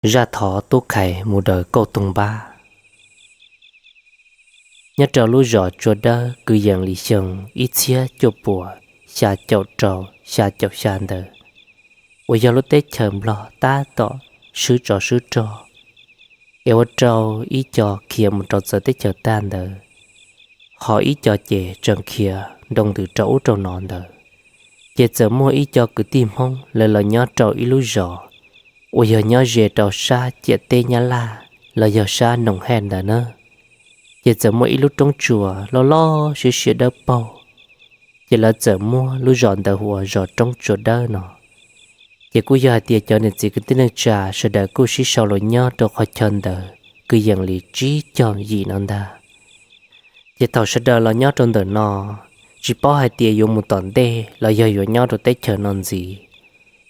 Zaj thov tub qhe mus daws kauj toog npab. Nyob rau lub zos Tsua Dawb kwv yees li xyoo ib txhiab cuaj puas xya caum rau xya caum xya ntawd, uas yog lub teb chaws Nplog tab tom swb tsov swb rog, es ua rau ib co khiav mus rau txawv teb chaws tag ntawd, ho ib co ces tseem khiav nroo ntws rau ub rau no ntawd. Ces txawm muaj ib co kwv tij Hmoob lawv los nyob rau ib lub zos uas yog nyob ze rau sab ciam teb Nyab Laj los yog sab Noom Haj ntawd na. Ces txawm muaj ib lub roob tsuas loj loj siab siab dawb paug, ces lawv txawm muab lub zos ntawd hu ua zos Roob Tsua Dawb no. Ces kuj yog hais tias cov niam txiv kwv tij neej tsa sawv daws kuj sib sau los nyob rau qhov chaw ntawd kwv yees li tsib caug yim no ntag. Ces thaum sawv daws los nyob rau ntawm no, tsis paub hais tias yuav mus tom ntej los yog yuav nyob rau teb chaws no ntxiv,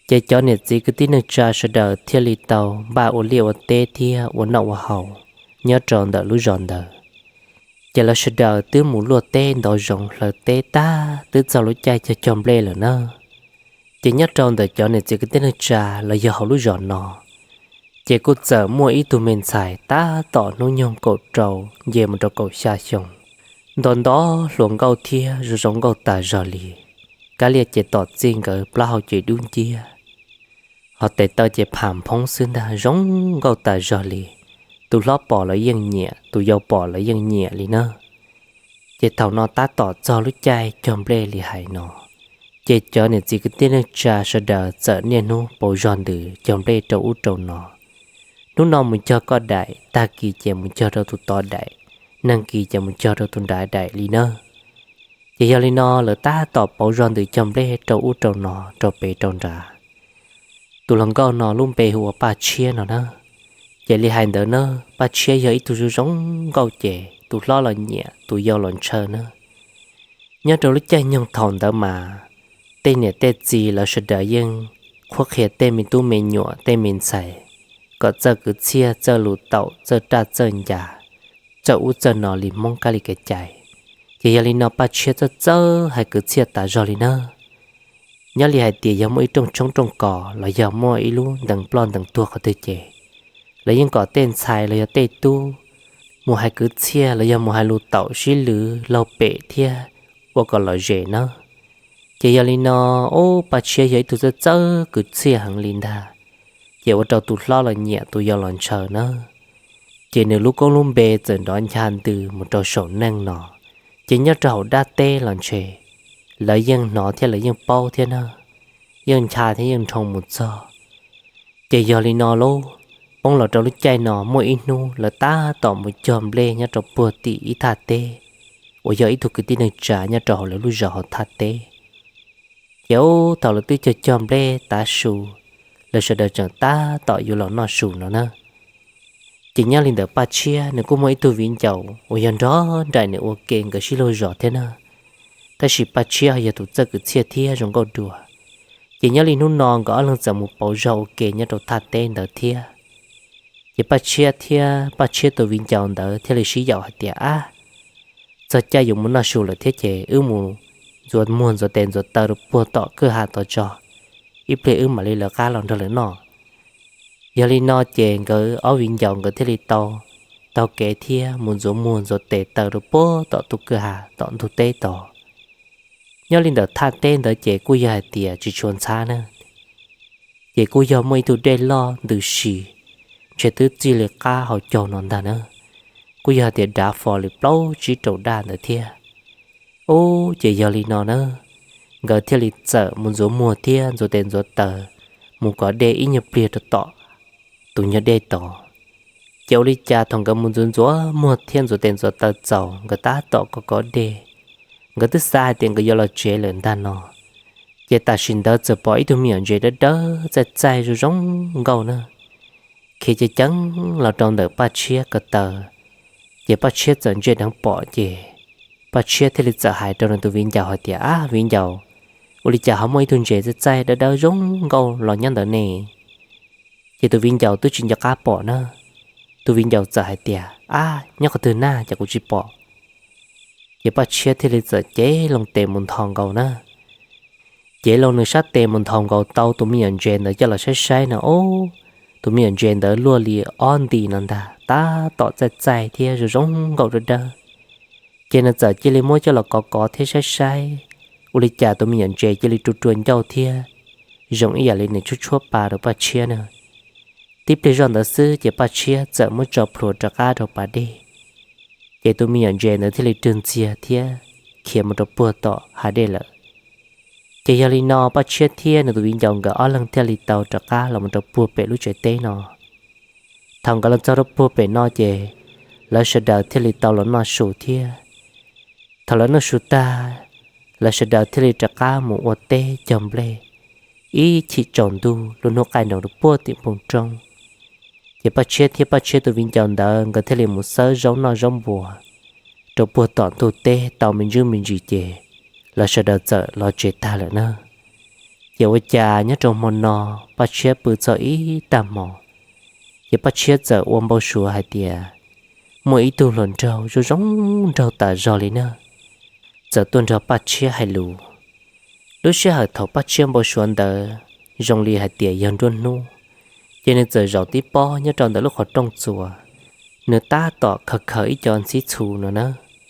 ces cov niam txiv kwv tij neej tsa sawv daws thiaj li tau npaj ua liaj ua teb thiab ua noj ua haus nyob rau ntawm lub zos ntawd. Ces lawv sawv daws twb mus luaj teb ntov zoov hlawv teb tag twb txog lub caij cog cog nplej lawm na. Ces nyob rau ntawm cov niam txiv kwv tij neej tsa los yog hauv lub zos no, ces kuj txawm muaj ib tug me ntxhais tab tom hnub nyoog kaum rau nce mus rau kaum xya xyoo, nto nto hluas nkauj thiab zoo zoo nkauj tas zog li. Kab liaj ces tom txij nkawd plaub hau ces dub nciab, ho tes taw ces pham phoob xwb ntag, zoo nkauj tas zog li. Tus hlob pom los yeej nyiam, tus yau pom los yeej nyiam li na. Ces thaum no tab tom txog lub caij cog nplej li hais no, ces cov niam txiv kwv tij neej tsa sawv daws txawm niaj hnub pauv zog ntws cog nplej rau ub rau no. Hnub no mus cog koj daim, tag kis ces mus cog rau tus tod daim, nag kis ces mus cog rau tus nrad daim li na. Ces yog li no lawv tab tom pauv zog ntws cog nplej rau ub rau no rau pem rau nrad. Tus hluas nkauj no lub npe hu ua Paj Tshiab no na. Ces li hais ntawd na, Paj Tshiab yog ib tug zoo zoo nkauj ces tus hlob los nyiam tus yau los ntshaw na. Nyob rau lub caij nyoog thaum ntawd mas tej niam tej txiv lawv sawv daws yeej qhuab qhia tej me tub me nyuam tej me ntxhais kom txawj kwv txhiaj, txawj lus taum, txawj raj txawj ncas, txawj ub txawj no li Hmoob kab li kev cai. Ces yog li no Paj Tshiab txawj txawj hais kwv txhiaj tas zog li na. Nyob li hais tias yog muaj ib rooj tshoob rooj kos los yog muaj ib lub ntees ploj ntees tuag qhov twg ces lawv yeej kom tej ntxhais los yog tej tub mus hais kwv txhiaj los yog mus hais lus taum sib lwv laug pem thiab ua kom lom zem na. Ces yog li no, ub, Paj Tshiab yog ib tug txawj txawj kwv txhiaj heev li ntag, ces ua rau tus hlob los nyiam tus yau los ntshaw na. Ces nws lub koob lub npe txawm nrov ncha ntws mus rau saum neej no, ces nyob rau hauv dab teb los ntshe lawv yeej hnov thiab lawv yeej paub thiab na, yeej ncha thiab yeej nroo mus txog. Ces yog li no lauj, poob los rau lub caij no muaj ib hnub lawv tab tom mus cog nplej nyob rau puag tim ib thaj teb uas yog ib tug kwv tij neej tsa nyob rau hauv lawv lub zos hauv thaj teb. Ces ub, thaum lawv twb cog cog nplej tav su, lawv sawv daws tseem tab tom yuav los noj su no na. Ces nyob li ntawm Paj Tshiab nws kuj muaj ib tug viv ncaus uas yog nrog nraim nws ua ke nkawd sib luag zos thiab na. Tab sis Paj Tshiab yog tus txawj kwv txhiaj thiab zoo nkauj dua. Ces nyob li hnub no nkawd ob leeg txawm mus pauv zog ua ke nyob rau thaj teb ntawd thiab. Ces Paj Tshiab thiab Paj Tshiab tus viv ncaus ntawd thiaj li sib yaum hais tias, ab, txog caij yuav mus noj su lawm thiab ces wb mus ntxuav muag ntxuav tes ntxuav taw rau puag tom kwj ha tod tso, ib pliag wb mam li lawv qab los nrog lawv noj. Yog li no ces nkawd ob viv ncaus nkawd thiaj li tau taug kev thiab mus ntxuav muag ntxuav tes taw rau puag tom tus kwj ha tom ntug teb tod. Nyob li ntawm thaj teb ntawd ces kuj yog hais tias tsis tshua ntxhab na, ces kuj yog muaj ib tug dej loj ntws si, ntshe twb txij li qab hauv caug no ntag na, kuj yog hais tias dav fo li plaub tsib rau daj ntawd thiab. Ub, ces yog li no na, nkawd thiaj li txawm mus ntxuav muag thiab ntxuav tes ntxuav taw, mus kov dej ib nyuag pliag rau tom tus nyuag dej tod. Ces ua li cas thaum nkawd mus ntxuav ntxuav muag thiab ntxuav tes ntxuav taw txaus nkawd tab tom kov kov dej, nkawd twb xav hais tias nkawd yuav los tsev lawm ntag no. Ces tam sim ntawd txawm pom ib tug me nyuam ntses dawb dawb txaij txaij zoo zoo nkauj na, khiav ceev ceev los rau ntawm Paj Tshiab ko taw. Ces Paj Tshiab txawm ntsia dheev pom ces Paj Tshiab thiaj li txawm hais rau nws tus viv ncaus hais tias, ab, viv ncaus, ua li cas ho muaj ib tug ntses txaij txaij dawb dawb zoo nkauj los nyob ntawd ne? Ces tus viv ncaus twb tsis nco qab pom na, tus viv ncaus txawm hais tias, ab, nyob qhov twg na, cas kuv tsis pom? Ces Paj Tshiab thiaj li txawm cev loo tes mus nthos nkaus na. Cev loo nws sab tes mus nthos nkaus tau tus me nyuam ntses ntawd coj los saib saib no, ub, tus me nyuam ntses ntawd luaj li ob nti no ntag, tab tom txaij txaij thiab zoo zoo nkauj dawb dawb. Ces nws txawm cia li muab coj los kov kov thiab saib saib, ua li cas tus me nyuam ntses cia li rua rua ncauj thiab zoo ib yam li nws tshuab tshuab pa rau Paj Tshiab na. Tib pliag zoj ntawd xwb ces Paj Tshiab txawm muab tso plhuav rov qab rau pas dej. Ces tus me nyuam ntses ntawd thiaj li rwg ntxiag thiab khiav mus rau puag tom hav dej lawm. Ces yog li no Paj Tshiab thiab nws tus viv ncaus nkawd ob leeg thiaj li tau rov qab los mus rau puag pem lub tsev teb no. Thaum nkawd los txog rau puag pem no ces lawv sawv daws thiaj li tau los noj su thiab. Thaum lawv noj su tag, lawv sawv daws thiaj li rov qab mus ua teb cog nplej ib chim tsaus ntuj lub hnub qaij nroos rau puag tim npoo roob. Ces Paj Tshiab thiab Paj Tshiab tus viv ncaus ntawd nkawd thiaj li mus xawb zaub noj zaub npua rau puag tom ntug teb tau me ntsis me ntsis ces lawv sawv daws txawm los tsev tag lawm na. Ces ua cas nyob rau hmo no Paj Tshiab pw txog ib tag hmo, ces Paj Tshiab txawm ua npau suav hais tias muaj ib tug hluas nraug zoo zoo nraug tas zog li na, txawm tuaj nrog Paj Tshiab hais lus. Lub sij hawm thaum Paj Tshiab npau suav ntawd zoo li hais tias yog nruab hnub, ces nws txawm zaum tib pob nyob rau ntawm lub qhov rooj txuas, nws tab tom khaws khaws ib co ntxhib txhu no na,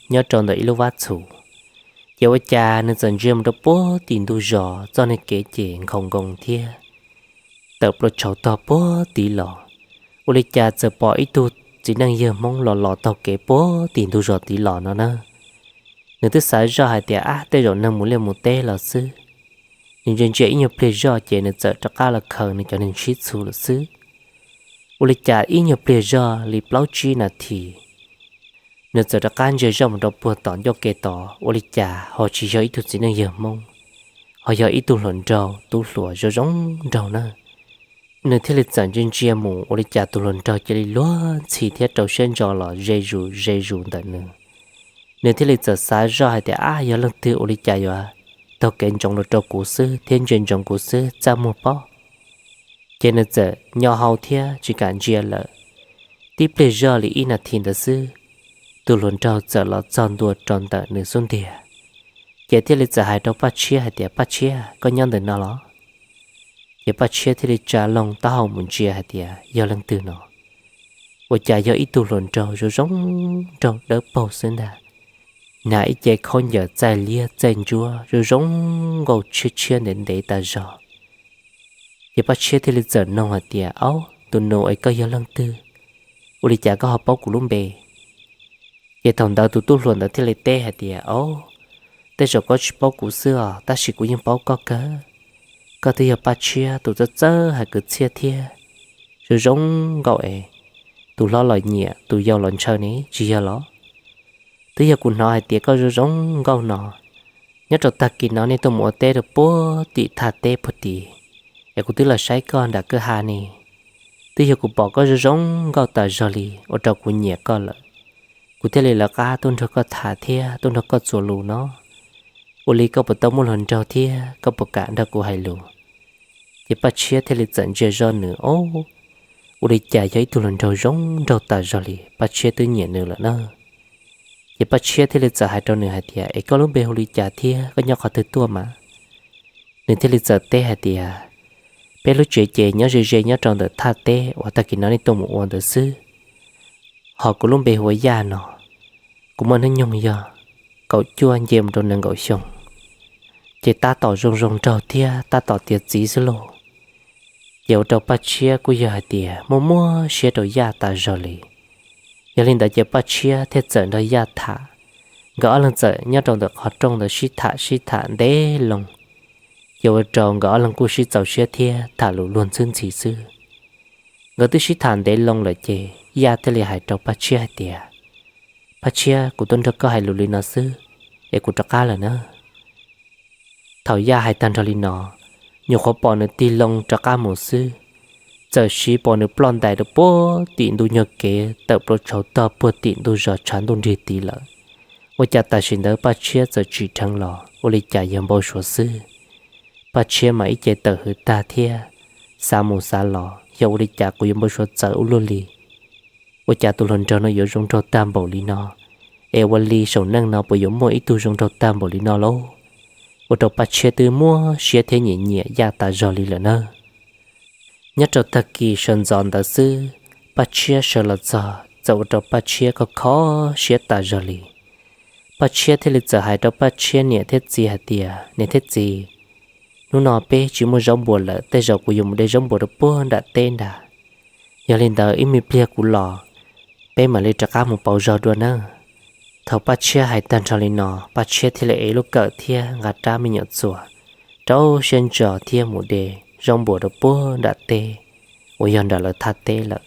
nyob rau ntawm ib lub vab txhu. Ces ua cas nws txawm ntsia mus rau puag tim ntug zos txoj niag kev ces nkhaus nkoos thiab tawm plua tshauv tog puag tid los. Ua li cas txawm pom ib tug txiv neej yawg Hmoob los los taug kev puag tim ntug zos tid los no na. Nws twb xav zoj hais tias ab tej zaum neeg mus liaj mus teb los xwb. Nws ntsia ntsia ib nyuag pliag zoj ces nws txawm rov qab los khaws nws cov neeg sib txhu lawm xwb. Ua li cas ib nyuag pliag zoj li plaub tsib nas this, nws txawm rov qab ntsia zoj mus rau puag tom ncauj ke tod, ua li cas ho tsis yog ib tug txiv neej yawg Hmoob, ho yog ib tug hluas nraug tub hluas zoo zoo nraug na. Nws thiaj li txawm ntsia ntsia mus ua li cas tus hluas nraug cia li luag ntxhi thiab rau siab ntso los ze zus ze zus ntawm nws. Nws thiaj li txawm xav zoj hais tias ab yog leej twg ua li cas yuav taug kev ntsoov los rau kuv xwb thiab ntsia ntsoov kuv xwb txaj muag pob. Ces nws txawm nyo hau thiab tsis kam ntsia lawm. Tib pliag zoj li ib nas this ntawd xwb, tus hluas nraug txawm los txog ntua rau ntawm nws xub ntiag. Ces thiaj li txawm hais rau Paj Tshiab hais tias Paj Tshiab, koj nyob ntawm no los? Ces Paj Tshiab thiaj li tsa loo taub hau mus ntsia hais tias yog leej twg no. Ua cas yog ib tug hluas nraug zoo zoo nraug dawb paug xwb ntag, hnav ib ce khaub ncaws txaij liab txaij ntsuab zoo zoo nkauj tshiab tshiab ntev ntev tas zog. Ces Paj Tshiab thiaj li txawm noog hais tias aub tus nus es koj yog leej twg, ua li cas koj ho paub kuv lub npe? Ces thaum ntawd tus tub hluas ntawd thiaj li teb hais tias aub, tej zaum koj tsis paub kuv xwb os tab sis kuv yeej paub koj kawg. Koj twb yog Paj Tshiab tus txawj txawj hais kwv txhiaj thiab zoo zoo nkauj es tus hlob los nyiam tus yau los ntshaw ne tsis yog los? Twb yog kuv hnov hais tias koj zoo zoo nkauj no, nyob rau tag kis no nej tuaj mus ua teb rau puag tim thaj teb puag tid, es kuv twb los saib koj nram kwj ha ne. Twb yog kuv pom koj zoo zoo nkauj tas zog li ua rau kuv nyiam koj lawm, kuv thiaj li lawv qab tuaj nrog koj tham thiab tuaj nrog koj txuas lus no. Ua li koj puas tau muaj hluas nraug thiab koj puas kam nrog kuv hais lus? Ces Paj Tshiab thiaj li txawm ntsia zoj nws ob, ua li cas yog ib tug hluas nraug zoo nraug tas zog li, Paj Tshiab twb nyiam nws lawm na. Ces Paj Tshiab thiaj li txawm hais rau nws hais tias es koj lub npe hu li cas thiab koj nyob qhov twg tuaj mas? Nws thiaj li txawm teb hais tias peb lub tsev ces nyob ze ze nyob rau ntawm thaj teb uas tag kis no nej tuaj mus ua ntawd xwb. Ho kuv lub npe hu ua Yaj no, kuv muaj hnub nyoog yog kaum cuaj nce mus rau nees nkaum xyoo, ces tab tom zoo zoo nraug thiab tab tom tiav txiv xwb lauj. Ces ua rau Paj Tshiab kuj yog hais tias muaj muaj siab rau Yaj tas zog li. Yog li ntawd ces Paj Tshiab thiaj txawm nrog Yaj tham, nkawd ob leeg txawm nyob rau ntawm qhov rooj ntawd sib tham sib tham ntev loo, ces ua rau nkawd ob leeg kuj sib txaus siab thiab tham lus luag ntxhwb ntxhi xwb. Nkawd twb sib tham ntev loo lawm ces Yaj thiaj li hais rau Paj Tshiab hais tias Paj Tshiab, kuv tuaj nrog koj hais lus li no xwb es kuv rov qab lawm na. Thaum Yaj hais tag nrho li no, nyuam qhuav pom nws tig loo rov qab mus xwb, txawm siv pom nws ploj ntais rau puag tim ntug nyuag kev tawm plua tshauv tog puag tim ntug zos tshav ntuj nrig tid lawm. Ua cas tam sim ntawd Paj Tshiab txawm tsim dheev los ua li cas yog npau suav xwb. Paj Tshiab mas ib ce tawm hws tag thiab xav mus xav los yog ua li cas kuv yuav npau suav txawv ua luaj li. Ua cas tus hluas nraug no yuav zoo nraug tag npaum li no, es ua li saum neej no puas yuav muaj ib tug zoo nraug tag npaum li no lauj? Ua rau Paj Tshiab twb muab siab thiab nyiam nyiam Yaj tas zog li lawm na. Nyob rau tag kis sawv ntxov ntawd xwb, Paj Tshiab sawv los txog txawm ua rau Paj Tshiab kho kho siab tas zog li. Paj Tshiab thiaj li txawm hais rau Paj Tshiab niam thiab txiv hais tias, Niam thiab txiv, hnub no peb tsis muaj zaub npua lawm, tej zaum kuv yuav mus de zaub npua rau puag nram teb nrad. Yog li ntawd ib me pliag kuv los, peb mam li rov qab mus pauv zog dua nawb. Thaum Paj Tshiab hais tag nrho li no, Paj Tshiab thiaj li ev lub kawm thiab nqa rab me nyuam txuas, rau siab ntso thiab mus de zaub npua rau puag nram teb uas yog nram lawv thaj teb lawm.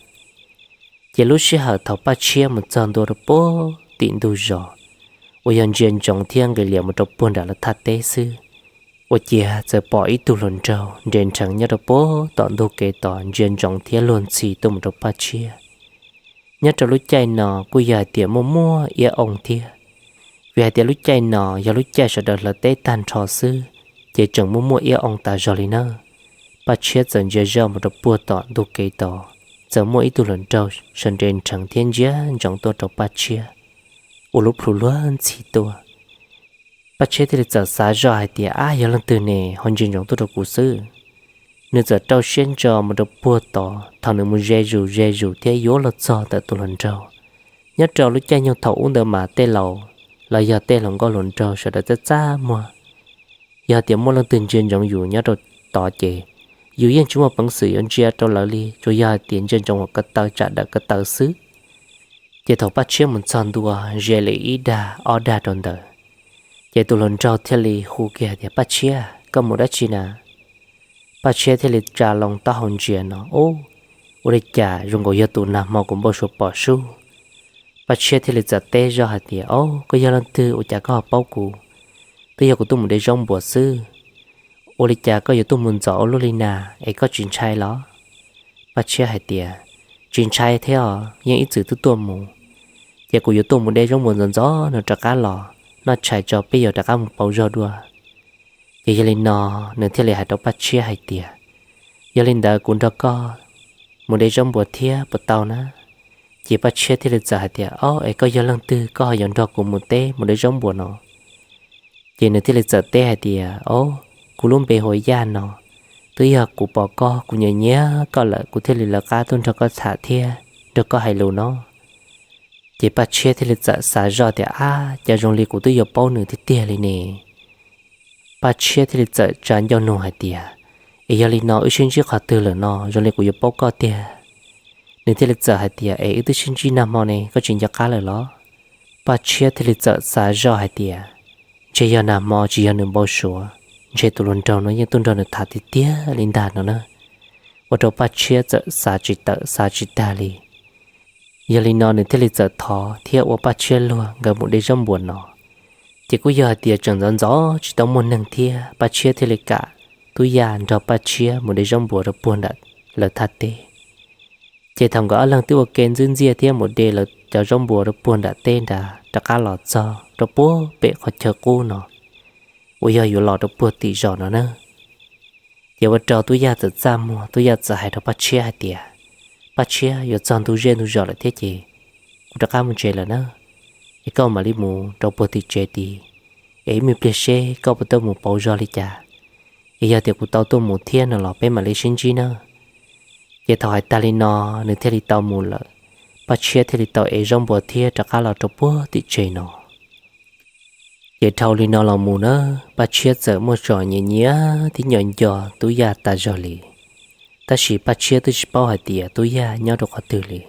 Ces lub sij hawm thaum Paj Tshiab mus txog ntua rau puag tim ntug zos uas yog ntsia ntsoov thiab nqis lias mus rau puag nram lawv thaj teb xwb, ua ciav txawm pom ib tug hluas nraug nres nrheev nyob rau puag tom ntug kev tos ntsia ntsoov thiab luag ntxhi tuaj mus rau Paj Tshiab. Nyob rau lub caij no kuj yog hais tias muaj muaj iab oo thiab, vim hais tias lub caij no yog lub caij sawv daws hlawv teb tag nrho xwb, ces tseem muaj muaj iab oo tas zog li na. Paj Tshiab txawm ntsia zoj mus rau puag tom ntug kev tos, txawm muaj ib tug hluas nraug sawv nres nrheev thiab ntsia ntsoov tuaj rau Paj Tshiab, ua lub plhu luag ntxhi tuaj. Paj Tshiab thiaj li txawm xav zoj hais tias, Ab, yog leej twg ne ho ntsia ntsoov tuaj rau kuv xwb? Nws txawm rau siab ntso mus rau puag tod, thaum nws mus ze zus ze zus thiab yuav los txog ntawm tus hluas nraug, nyob rau lub caij nyoog thaum ub ntawd mas tej laus los yog tej hluas nkauj hluas nraug sawv daws txaj txaj muag. Yog tias muaj leej twg ntsia ntsoov yus nyob rau tod ces yus yeej tsis muaj peev xwm yuav ntsia rau lawv li, tsuas yog hais tias ntsia ntsoov hauv ko taw tsam dawm ko taw xwb. Ces thaum Paj Tshiab mus txog ntua ze li ib dag ob dag rau ntawd, ces tus hluas nraug thiaj li hu kiag hais tias, Paj Tshiab, koj mus dab tsi na? Paj Tshiab thiaj li tsa loo taub hau ntsia no, Ub, ua li cas zoo nkaus yog tus nag hmo kuv npau suav pom sub. Paj Tshiab thiaj li txawm teb zoj hais tias, Ob, koj yog leej twg ua cas koj ho paub kuv? Twb yog kuv tuaj mus de zaub npuas xwb. Ua li cas koj yuav tuaj mus ntxov ua luaj li na, es koj tsis ntshai los? Paj Tshiab hais tias, Tsis ntshai thiab os, yeej ib txwm twb tuaj mus. Ces kuv yuav tuaj mus de zaub npuas ntxov ntxov no rov qab los noj tshais tso peb yuav rov qab mus pauv zog dua. Ces yog li no nws thiaj li hais rau Paj Tshiab hais tias, Yog li ntawd kuv nrog koj mus de zaub npuas thiab puas tau na? Ces Paj Tshiab thiaj li txawm hais tias, Ob, es koj yog leej twg koj ho yuav nrog kuv mus teb mus de zaub npuas no? Ces nws thiaj li txawm teb hais tias, Ob, kuv lub npe hu ua Yaj no. Twb yog kuv pom koj kuv nyiam nyiam koj lawm kuv thiaj li lawv qab tuaj nrog koj tham thiab nrog koj hais lus no. Ces Paj Tshiab thiaj li txawm xav zoj tias, Ab, cas zoo li kuv twb yuav paub nws tiag tiag li ne. Paj Tshiab thiaj li txawm tsa ncauj nug hais tias, Es yog li no wb sib ntsib qhov twg lawm no zoo li kuv yuav paub koj tiag? Nws thiaj li txawm hais tias, Es wb twb sib ntsib nag hmo ne, koj tsis nco qab lawm los? Paj Tshiab thiaj li txawm xav zoj hais tias, Ntshe yog nag hmo tsis yog nws npau suav, ntshe tus hluas nraug no yeej tuaj nrog nws tham tiag tiag li ntag no na. Ua rau Paj Tshiab txawm xav tsis tawm xav tsis tag li. Yog li no nws thiaj li txawm thov thiab ua Paj Tshiab luag nkawd mus de zaub npuas no. Ces kuj yog hais tias tseem ntxov ntxov tsis tau muaj neeg thiab Paj Tshiab thiaj li kam Tub Yaj nrog Paj Tshiab mus de zaub npuas rau puag nram lawv thaj teb. Ces thaum nkawd ob leeg twb ua ke ntxwb ntxiaj thiab mus de lawv cov zaub npuas rau puag nram teb nrad rov qab los txog rau puag pem qhov chaw qub no uas yog yuav los rau puag tim zos no na. Ces ua rau Tub Yaj txawm txaj muag, Tub Yaj txawm hais rau Paj Tshiab hais tias, Paj Tshiab, yuav txog ntu zej ntu zos lawm thiab ces kuv rov qab mus tsev lawm na. Es koj mam li mus rau puag tim tsev tid, es ib me pliag seb koj puas tau mus pauv zog li cas. Es yog tias kuv tau tuaj mus thiab no los peb mam li sib ntsib na. Ces thaum hais tag li no, nws thiaj li tau mus lawm. Paj Tshiab thiaj li tau ev zaub npua thiab rov qab los rau puag tim tsev no. Ces dhau li no los mus na, Paj Tshiab txawm muaj txoj nyiam nyiam thiab nco nco Tub Yaj tas zog li. Tab sis Paj Tshiab twb tsis paub hais tias Tub Yaj nyob rau qhov twg li.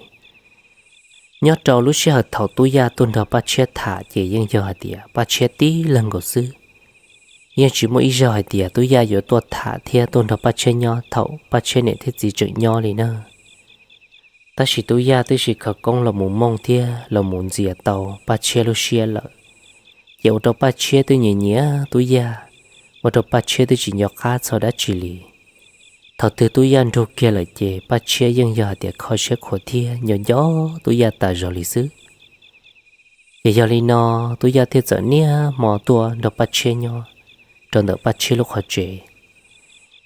Nyob rau lub sij hawm thaum Tub Yaj tuaj nrog Paj Tshiab tham ces yeej yog hais tias Paj Tshiab tib leeg nkaus xwb. Yeej tsis muaj ib zaug hais tias Tub Yaj yuav tuaj tham thiab tuaj nrog Paj Tshiab nyob thaum Paj Tshiab niam thiab txiv tseem nyob li na. Tab sis Tub Yaj twb sim khawv koob los mus mooj thiab los mus ntxias tau Paj Tshiab lub siab lawm. Ces ua rau Paj Tshiab twb nyiam nyiam Tub Yaj, ua rau Paj Tshiab twb tsis nco qab txog dab tsi li. Thaum twg Tub Yaj nrug kiag lawm ces Paj Tshiab yeej yog hais tias kho siab khuav thiab nco nco Tub Yaj tas zog li xwb. Ces yog li no, Tub Yaj thiaj txawm niaj hmo tuaj nrog Paj Tshiab nyob rau ntawm Paj Tshiab lub qhov tsev,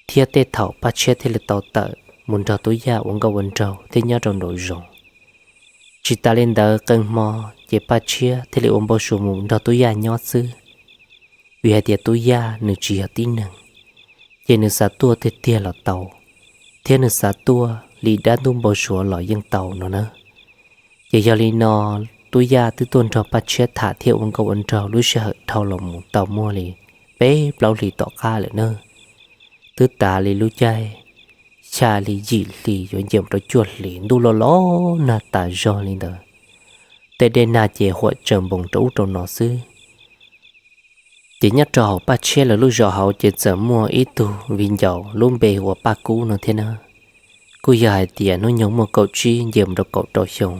thiab tej thaum Paj Tshiab thiaj li tau tawm mus nrog Tub Yaj ua nkauj ua nraug thiab nyob rau nraum zoov. Tsis tas li ntawd, qee hmo ces Paj Tshiab thiaj li ua npau suav mus nrog Tub Yaj nyob xwb, vim hais tias Tub Yaj nws tsis yog tib neeg, ces nws xav tuaj tiag tiag los tau, thiab nws xav tuaj li dab ntuj npau suav los yeej tau no na. Ces yog li no, Tub Yaj twb tuaj nrog Paj Tshiab tham thiab ua nkauj ua nraug lub sij hawm dhau los mus tau muaj li peb plaub hlis tom qab lawm na. Twb tas li lub caij xya hli yim hli yuav nce mus rau cuaj hlis, ntuj loj los nag tas zog li ntawd, tej dej nag ces huam tsaws npoos rau ub rau no xwb. Ces nyob rau hauv Paj Tshiab lawv lub zos hauv ces txawm muaj ib tug viv ncaus lub npe hu ua Paj Kub no thiab na. Kuj yog hais tias hnub nyoog muaj kaum tsib nce mus rau kaum rau xyoo,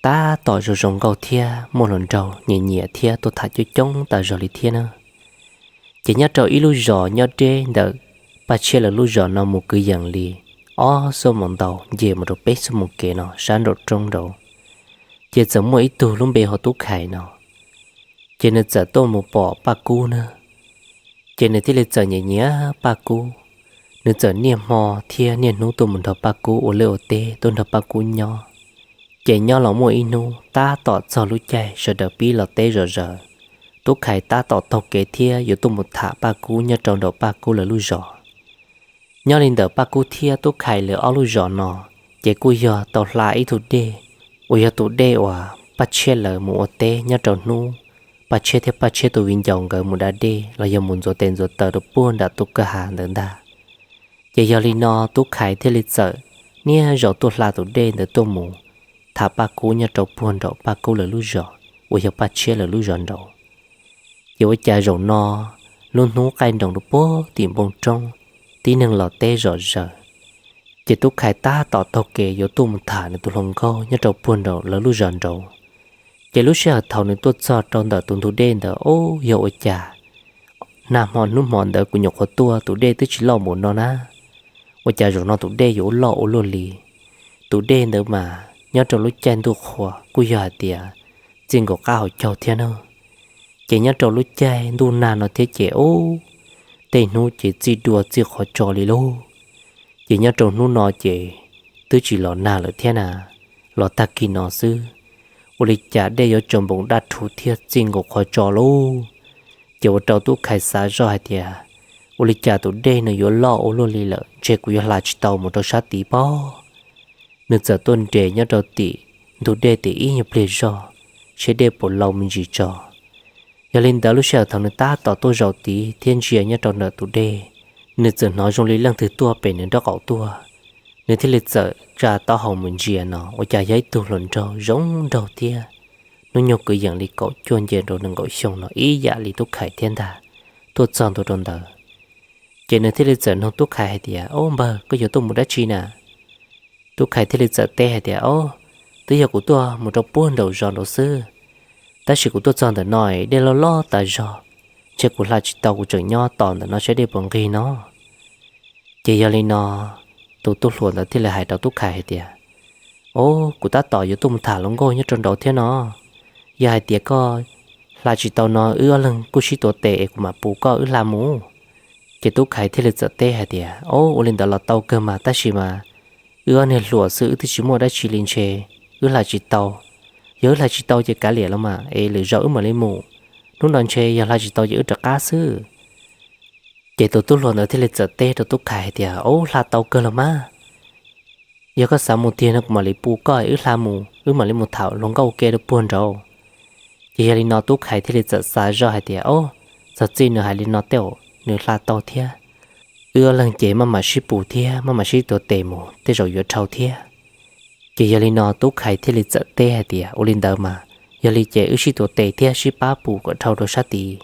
tab tom zoo zoo nkauj thiab muaj hluas nraug nyiam nyiam thiab tuaj tham coob coob tas zog li thiab na. Ces nyob rau ib lub zos nyob deb ntawm Paj Tshiab lawv lub zos no mus kwv yees li ob xuab moos ntau, nce mus rau peb xuab moos kev no sab nraum roob nraud, ces txawm muaj ib tug lub npe hu Tub Khais no. Ces nws txawm tuaj mus pom Paj Kub na, ces nws thiaj li txawm nyiam nyiam Paj Kub. Nws txawm niaj hmo thiab niaj hnub tuaj mus nrog Paj Kub ua liaj ua teb, tuaj nrog Paj Kub nyob. Ces nyob los muaj ib hnub tab tom txog lub caij sawv daws pib los teb zom zaws, Tub Khais tab tom taug kev thiab yuav tuaj mus tham Paj Kub nyob rau nraum Paj Kub lawv lub zos. Nyob li ntawm Paj Kub thiab Tub Khais lawv ob lub zos no, ces kuj yog tau hla ib tug dej, uas yog tus dej uas Paj Tshiab lawv mus ua teb nyob rau hnub Paj Tshiab thiab Paj Tshiab tus viv ncaus nkawd mus da dej los yog mus ntxuav tes ntxuav taw rau puag nram tus kwj ha ntawd ntag. Ces yog li no Tub Khais thiaj li txawm niaj zaus tuaj hla tus dej ntawd tuaj mus tham Paj Kub nyob rau puag nraum Paj Kub lawv lub zos, uas yog Paj Tshiab lawv lub zos nraud. Ces ua cas zaum no lub hnub qaij nroos rau puag tim npoo roob, tib neeg los teb zom zaws, ces Tub Khais tab tom taug kev yuav tuaj mus tham nws tus hluas nkauj nyob rau puag nraum lawv lub zos nraud. Ces lub sij hawm thaum nws tuaj txog rau ntawm tus ntug dej ntawd, ub, yog ua cas nag hmo hnub hmo ntawd kuv nyuam qhuav tuaj tus dej twb tsis loj npaum no na, ua cas zaum no tus dej yuav loj ua luaj li. Tus dej ntawd mas nyob rau lub caij ntuj qhua kuj yog hais tias txij nkaus qab hauv caug thiab na. Ces nyob rau lub caij ntuj nag no thiab ces ub, tej hnub ces txij dua txij qhov tso li lauj. Ces nyob rau hnub no ces twb tsis los nag lawm thiab na, los tag kis no xwb, ua li cas dej yuav tsaws npoos daj rhuv thiab txij nkaus qhov tso lauj. Ces ua rau Tub Khais xav zoj hais tias, ua li cas tus dej no yuav loj ua luaj li lawm, ntshe kuv yuav hla tsis tau mus rau sab tid pob. Nws txawm tuaj nres nyob rau tim ntug dej tim ib nyuag pliag zog, seb dej puas lau me ntsis tso. Yog li ntawd lub sij hawm thaum nws tab tom tuaj zaum tid thiab ntsia nyob rau ntawm tus dej, nws txawm hnov zoo li leej twg tuaj pem nws nraub qaum tuaj. Nws thiaj li txawm tsa taub hau mus ntsia no ua cas yog ib tug hluas nraug zoo nraug thiab hnub nyoog kwv yees li kaum cuaj nce rau nees nkaum xyoo no ib yam li Tub Khais thiab ntag, tuaj txog ntua rau ntawd. Ces nws thiaj li txawm nug Tub Khais hais tias, Ob npawg, koj yuav tuaj mus dab tsi na? Tub Khais thiaj li txawm teb hais tias, Ob, twb yog kuv tuaj mus rau puag nraum zos nraud xwb, tab sis kuv tuaj txog ntawm no dej loj loj tas zog, ntshe kuv hla tsis tau, kuv tseem nyob tos ntawm no saib dej puas nqig no. Ces yog li no, tus tub hluas ntawd thiaj li hais rau Tub Khais hais tias, Ob, kuv tab tom yuav tuaj mus tham hluas nkauj nyob rau nraud thiab no. Yog hais tias koj hla tsis tau no wb ob leeg kuj sib tuav tes es kuv mam pus koj wb hla mus. Ces Tub Khais thiaj li txawm teb hais tias, Ob, ua li ntawd los tau kawg mas, tab sis mas wb ob niag hluas xwb wb twb tsis muaj dab tsi li, ntshe wb hla tsis tau. Yog wb hla tsis tau ces kav liam los mas es lwm zaus wb mam li mus. Hnub no ntshe yog hla tsis tau ces wb rov qab xwb. Ces tus tub hluas ntawd thiaj li txawm teb rau Tub Khais hais tias, Ob, hla tau kawg los mas. Yog koj xav mus tiag no kuv mam li pus koj wb hla mus, wb mam li mus tham hluas nkauj ua ke rau puag nraud. Ces yog li no Tub Khais thiaj li txawm xav zoj hais tias, Ob, txog txij nws hais li no tej zaum nws hla tau thiab. Wb ob leeg ces maj mam sib pus thiab maj mam sib tuav tes mus tej zaum yuav dhau thiab. Ces yog li no Tub Khais thiaj li txawm teb hais tias, Ua li ntawd mas, yog li ces wb sib tuav tes thiab sib pab pus kom dhau rau sab tid.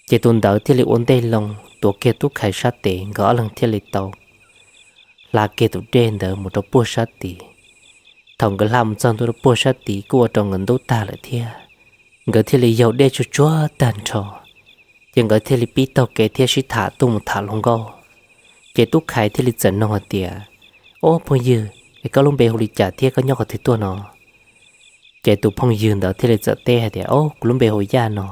Ces tus ntawd thiaj li ua ntej loo tuav kiag Tub Khais sab tes, nkawd ob leeg thiaj li tau hla kiag tus dej ntawd mus rau puag sab tid. Thaum nkawd hla mus txog ntua rau puag sab tid kuj ua rau nkawd ntub tag lawm thiab. Nkawd thiaj li yaug dej tsuag tsuag tag nrho, ces nkawd thiaj li pib taug kev thiab sib tham tuaj mus tham hluas nkauj. Ces Tub Khais thiaj li txawm nug hais tias, Ob phooj ywg, es koj lub npe hu li cas thiab koj nyob qhov twg tuaj no? Ces tus phooj ywg ntawd thiaj li txawm teb hais tias, Ob, kuv lub npe hu Yaj no,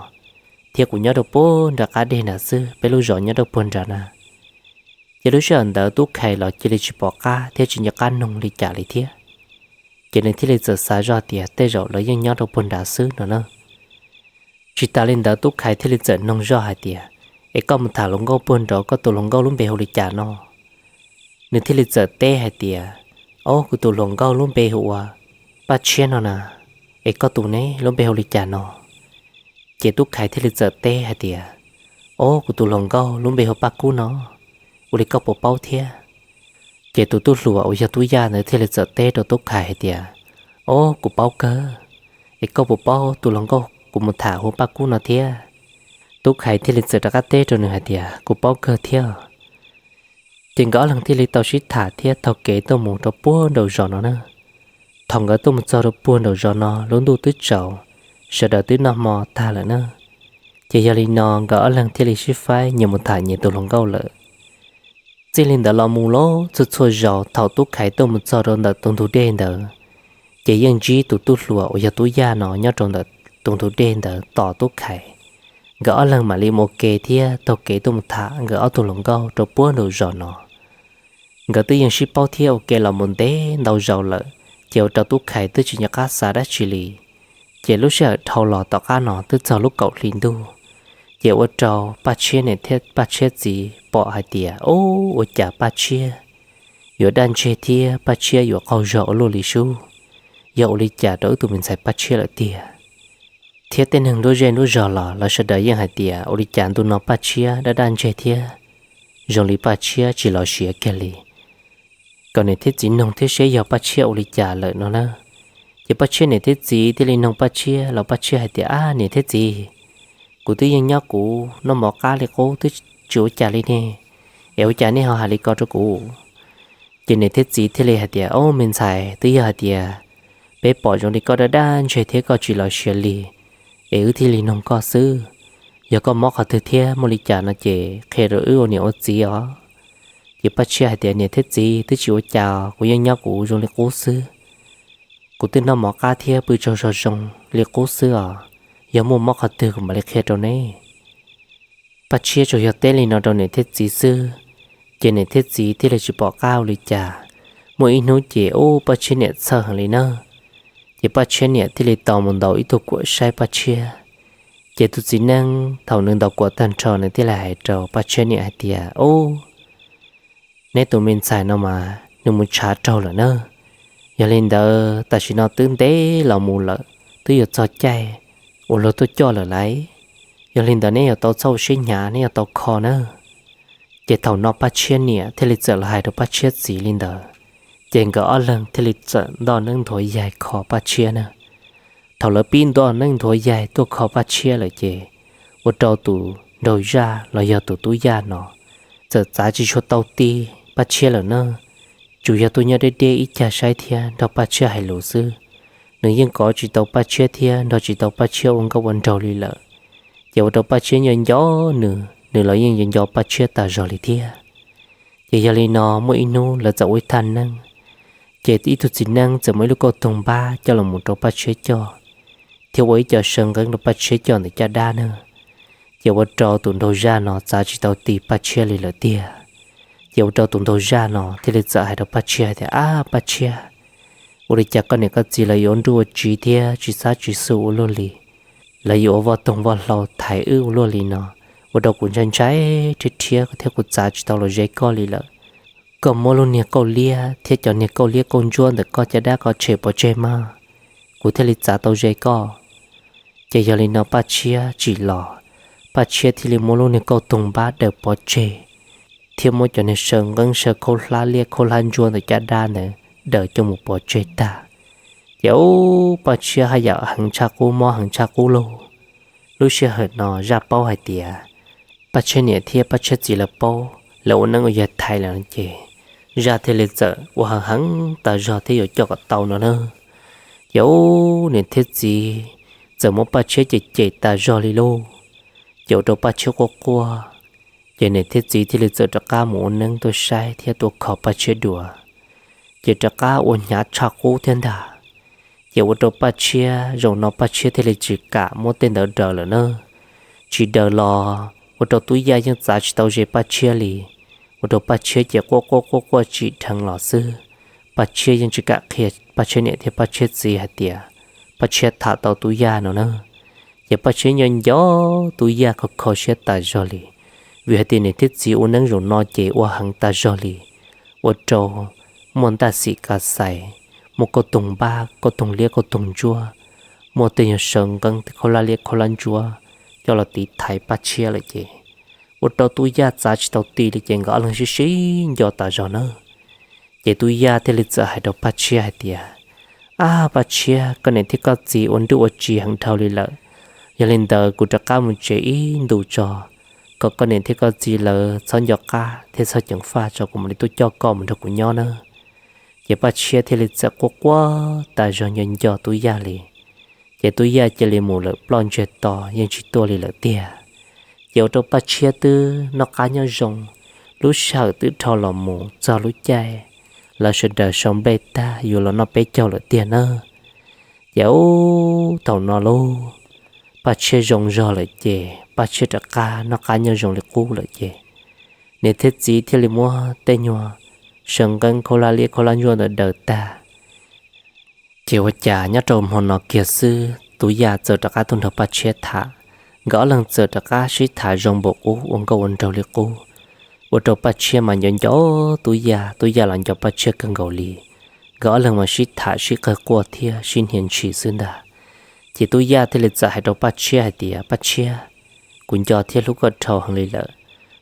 thiab kuv nyob rau puag nram qab deg nrad xwb, peb lub zos nyob rau puag nrad na. Ces lub sij hawm ntawd Tub Khais los cia li tsis pom qab thiab tsis nco qab noog li cas li thiab. Ces nws thiaj li txawm xav zoj tias tej zaum lawv yeej nyob rau puag nrad xwb no na. Tsis tas li ntawd Tub Khais thiaj li txawm noog zoj hais tias, Es koj mus tham hluas nkauj puag nraud koj tus hluas nkauj lub npe hu li cas no? nws thiaj li txawm teb hais tias, Ob, kuv tus hluas nkauj lub npe hu ua Paj Tshiab no na, es koj tus ne, lub npe hu li cas no? Ces Tub Khais thiaj li txawm teb hais tias, Ob, kuv tus hluas nkauj lub npe hu Paj Kub no, ua li koj puas paub thiab? Ces tus tub hluas uas yog Tub Yaj ntawd thiaj li txawm teb rau Tub Khais hais tias, Ob, kuv paub kawg, es koj puas paub tus hluas nkauj kuv mus tham hu Paj Kub no thiab? Tub Khais thiaj li txawm rov qab teb rau nws hais tias, Kuv paub kawg thiab. Ces nkawd ob leeg thiaj li tau sib tham thiab taug kev tuaj mus rau puag nraum zos no na. Thaum nkawd tuaj mus txog rau puag nraum zos no lub ntuj twb tsaus, sawv daws twb noj hmo tag lawm na. Ces yog li no nkawd ob leeg thiaj li sib faib nyias mus tham nyias tus hluas nkauj lawm. Txij li ntawd los mus los txhua txhua zaus thaum Tub Khais tuaj mus txog rau ntawm tus ntug dej ntawd, ces yeej ntsib tus tub hluas uas yog Tub Yaj no nyob rau ntawm tus ntug dej ntawd tos Tub Khais. Nkawd ob leeg mam li mus ua ke thiab taug kev tuaj mus tham nkawd ob tug hluas nkauj rau puag nraum zos no. Nkawd twb yeej sib paub thiab ua ke los mus ntev ntau zaus lawm, ces ua rau Tub Khais twb tsis nco qab xav dab tsi li. Ces lub sij hawm dhau los tom qab no twb txog lub kaum hli ntuj, ces ua rau Paj Tshiab niam thiab Paj Tshiab txiv pom hais tias, Ub, ua cas Paj Tshiab yuav daj ntseg thiab Paj Tshiab yuav qaug zog ua luaj li sub? Yog ua li cas rau wb tus me ntxhais Paj Tshiab lawm tiag? Thiab tej neeg nruab zej nruab zog los lawv sawv daws yeej hais tias, Ua li cas ntu no Paj Tshiab daj daj ntseg thiab zoo li Paj Tshiab tsis los siav kiag li. Kom niam thiab txiv noog thiab seb yog Paj Tshiab ua li cas lawm no na. Ces Paj Tshiab niam thiab txiv thiaj li noog Paj Tshiab los Paj Tshiab hais tias, Ab, niam thiab txiv, kuv twb yeej nyob kuv noj mov qab li qub twb tsis ua cas li ne, es ua cas nej ho hais li ko rau kuv? Ces niam thiab txiv thiaj li hais tias, Ob, me ntxhais, twb yog hais tias peb pom zoo li koj daj daj ntseg thiab koj tsis los siav li, es wb thiaj li noog koj xwb. Yog koj mob qhov twg thiab muaj li cas no ces qhia rau wb ua niam ua txiv os. Ces Paj Tshiab hais tias, Niam thiab txiv, twb tsis ua cas, kuv yeej nyob kuv zoo li qub xwb. Kuv twb noj mov qab thiab pw tsaug zog zoo li qub xwb os. Yog muaj mob qhov twg kuv mam li qhia rau neb. Paj Tshiab tsuas yog teb li no rau niam thiab txiv xwb, ces niam thiab txiv thiaj li tsis pom qab ua li cas. Muaj ib hnub ces ub, Paj Tshiab niam txhawj heev li na. Ces Paj Tshiab niam thiaj li tau mus ntaus ib tug kuam saib Paj Tshiab. Ces tus txiv neeb thaum nws ntaus kuam tag nrho nws thiaj li hais rau Paj Tshiab niam hais tias, Ub, neb tus me ntxhais no mas nws mus tshav raug lawm na. Yog li ntawd tam sim no twb ntev los mus lawm, twb yuav txog caij uas luag tuaj coj lawm lauj. Yog li ntawd neb yuav tau txhob ua siab hnyav, neb yuav tau kho na. Ces thaum no Paj Tshiab niam thiaj li txawm los hais rau Paj Tshiab txiv li ntawd, ces nkawd ob leeg thiaj li txawm ntoj neeb nthuav yaig kho Paj Tshiab na. Thaum lawv pib ntoj neeb nthuav yaig tuaj kho Paj Tshiab lawm ces ua rau tus nraug zaj los yog tus tub yaj no txawm txav tsis tshua tau ti Paj Tshiab lawm na. Tsuas yog tuaj nyob deb deb ib cag saib thiab nrog Paj Tshiab hais lus xwb. Nws yeej kov tsis tau Paj Tshiab thiab nrog tsis tau Paj Tshiab ua nkauj ua nraug li lawm. Ces ua rau Paj Tshiab nco nco nws, nws los yeej nco nco Paj Tshiab tas zog li thiab. Ces yog li no muaj ib hnub lawv txawm ua ib thaj neeb, ces ib tug txiv neeb txawm muab ib lub kauj toog npab coj los mus rau Paj Tshiab coj, thiab ua ib co saw nqeeb rau Paj Tshiab coj ntawm caj dab na. Ces ua rau tus nraug zaj no txav tsis tau ti Paj Tshiab li lawm tiag. Ces ua rau tus nraug zaj no thiaj li txawm hais rau Paj Tshiab hais tias, Ab Paj Tshiab, ua li cas koj niam koj txiv lawv yuav ua nruj ua tsiv thiab tsis xav tsis xu ua luaj li? Lawv yuav ua voj toog voj hlau thaiv wb ua luaj li no, ua rau kuv ntshai ntshai rhiab rhiab thiab kuv txav tsis tau los ze koj li lawm. Koj muab lub niag kauj liab thiab cov niag kauj liab kauj ntsuab ntawm koj caj dab koj tshem pov tseg mas, kuv thiaj li txav tau ze koj. Ces yog li no Paj Tshiab tsim los, Paj Tshiab thiaj li muab lub niag kauj toog npab daws pov tseg, thiab muab cov niag saw nqeeb saw khaub hlab liab khaub hlab ntsuab ntawm caj dab ntawd daws coj mus pov tseg tag. Ces ub, Paj Tshiab haj yam heev tshaj qub, mob heev tshaj qub lauj. Lub sij hawm no zaj paub hais tias Paj Tshiab niam thiab Paj Tshiab txiv lawv paub lawv ua neeb ua yaig thaiv lawm no ces zaj thiaj li txawm ua heev heev tas zog thiab yuav coj kom tau no na. Ces ub, niam thiab txiv txawm muab Paj Tshiab cem cem tas zog li lauj. Ces ua rau Paj Tshiab quaj quaj, ces niam thiab txiv thiaj li txawm rov qab mus ua neeb tuaj saib thiab tuaj kho Paj Tshiab dua, ces rov qab ua hnyav tshaj qub thiab ntag. Ces ua rau Paj Tshiab, zaum no Paj Tshiab thiaj li tsis kam muab tej ntawd daws lawm na. Tsis daws los ua rau tub yaj yeej txav tsis tau ze Paj Tshiab li. Ua rau Paj Tshiab ces quaj quaj quaj quaj tsim dheev los xwb. Paj Tshiab yeej tsis kam qhia Paj Tshiab niam thiab Paj Tshiab txiv hais tias Paj Tshiab tham tau tub yaj no na. Ces Paj Tshiab nco nco tub yaj kho kho siab tas zog li, vim hais tias niam thiab txiv ua neeb zaum no ces ua heev tas zog li. ua rau muaj ntaj xim ka xais, muaj kauj toog npab, kauj toog liab, kauj toog ntsuab, muaj tej nyuag saw nqeeb, tej khaub hlab liab khaub hlab ntsuab coj los tiv thaiv Paj Tshiab lawm ces ua rau Tub Yaj txav tsis tau ti li ces nkawd ob leeg sib sib nco tas zog na. Ces Tub Yaj thiaj li txawm hais rau Paj Tshiab hais tias, Ab Paj Tshiab, koj niam thiab koj txiv ua nruj ua tsiv heev dhau li lawm. Yog li ntawd kuv rov qab mus tsev ib ntus tso, kom koj niam thiab koj txiv lawv txhob nco qab thiab txhob ceev faj tso, kuv mam li tuaj coj koj mus nrog kuv nyob nawb. Ces Paj Tshiab thiaj li txawm quaj quaj tas zog nco nco Tub Yaj li. Ces Tub Yaj cia li mus lawm ploj ntsiag to yeej tsis tuaj li lawm tiag. Ces ua rau Paj Tshiab twb noj qab nyob zoo, lub sij hawm twb dhau los mus txog lub caij lawv sawv daws sau nplej tag yuav los noj peb caug lawm tiag nawb. Ces ub thaum no lauj, Paj Tshiab zoo zog lawm ces Paj Tshiab rov qab noj qab nyob zoo li qub lawm ces niam thiab txiv thiaj li muab tej nyuag saw nqeeb khaub hlab liab khaub hlab ntsuab ntawd daws tag. Ces ua cas nyob rau hmo no kiag xwb Tub Yaj txawm rov qab tuaj nrog Paj Tshiab tham, nkawd ob leeg txawm rov qab sib tham zoo npaum qub ua nkauj ua nraug li qub. Ua rau Paj Tshiab mas nco nco Tub Yaj, Tub Yaj los nco Paj Tshiab kawg nkaus li. Nkawd ob leeg mas sib tham sib qawg quaj thiab sib hnia ntshis xwb ntag. Ces Tub Yaj thiaj li txawm hais rau Paj Tshiab hais tias, Paj Tshiab, kuv nco thiab hlub koj dhau heev li lawm.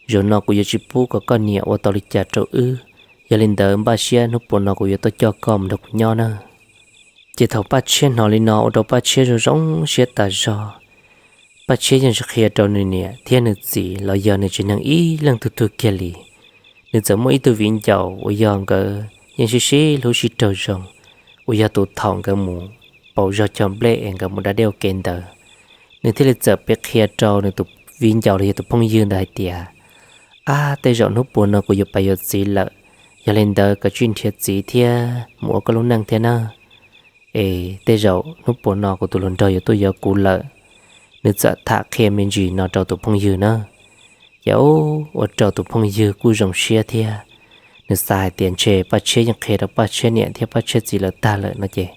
Zaum no kuv yuav tsis pub kom koj niam ua tau li cas rau wb. Yog li ntawd npaj siab hnub puas no kuv yuav tuaj coj koj mus nrog kuv nyob nawb. Ces thaum Paj Tshiab hnov li no ua rau Paj Tshiab zoo zoo siab tas zog. Paj Tshiab yeej tsis qhia rau nws niam thiab nws txiv los yog nws tsev neeg ib leej tug tug kiag li. Nws txawm muaj ib tug viv ncaus uas yog nkawd yeej sib sib hlub sib raug zoo, uas yog tus thaum nkawd mus pauv zog cog nplej es nkawd mus da dej ua ke ntawd. Nws thiaj li txawm piav qhia rau nws tus viv ncaus los yog tus phooj ywg ntawd hais tias, Ab, tej zaum hnub puas no kuv yuav pais yuav txiv lawm, yog li ntawd koj tsij nrhiav txiv thiab mus ua koj lub neej thiab nawb. Es tej zaum hnub puas no kuv tus hluas nraug yuav tuaj yuav kuv lawm. Nws txawm tham qhia me ntsis no rau tus phooj ywg na. Ces ua rau tus phooj ywg kuj zoo siab thiab, nws xav hais tias ntshe Paj Tshiab yeej qhia rau Paj Tshiab niam thiab Paj Tshiab txiv lawv tag lawm no ces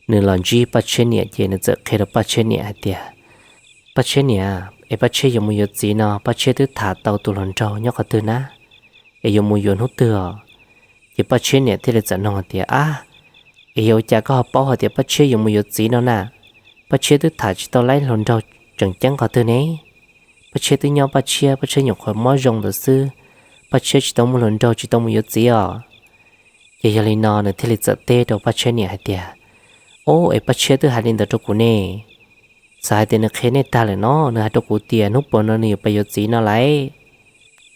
nws los ntsib Paj Tshiab niam ces nws txawm qhia rau Paj Tshiab niam hais tias, Paj Tshiab niam, es Paj Tshiab yuav mus yuav txiv no Paj Tshiab twb tham tau tus hluas nraug nyob qhov twg na? Es yuav mus yuav hnub twg os? Ces Paj Tshiab niam thiaj li txawm nug hais tias, Ab, es yog ua cas koj ho paub hais tias Paj Tshiab yuav mus yuav txiv no na? Paj Tshiab twb tham tsis tau laib hluas nraug tseem ceeb qhov twg ne. Paj Tshiab twb nyob Paj Tshiab, Paj Tshiab nyuam qhuav mob zoo ntawd xwb. Paj Tshiab tsis tau muaj hluas nraug, tsis tau mus yuav txiv os. Ces yog li no nws thiaj li txawm teb rau Paj Tshiab niam hais tias, Ob, es Paj Tshiab twb hais li ntawd rau kuv ne. Xav hais tias nws qhia nej tag lawm no, nws hais rau kuv tias hnub puas no nws yuav pais yuav txiv no lawm.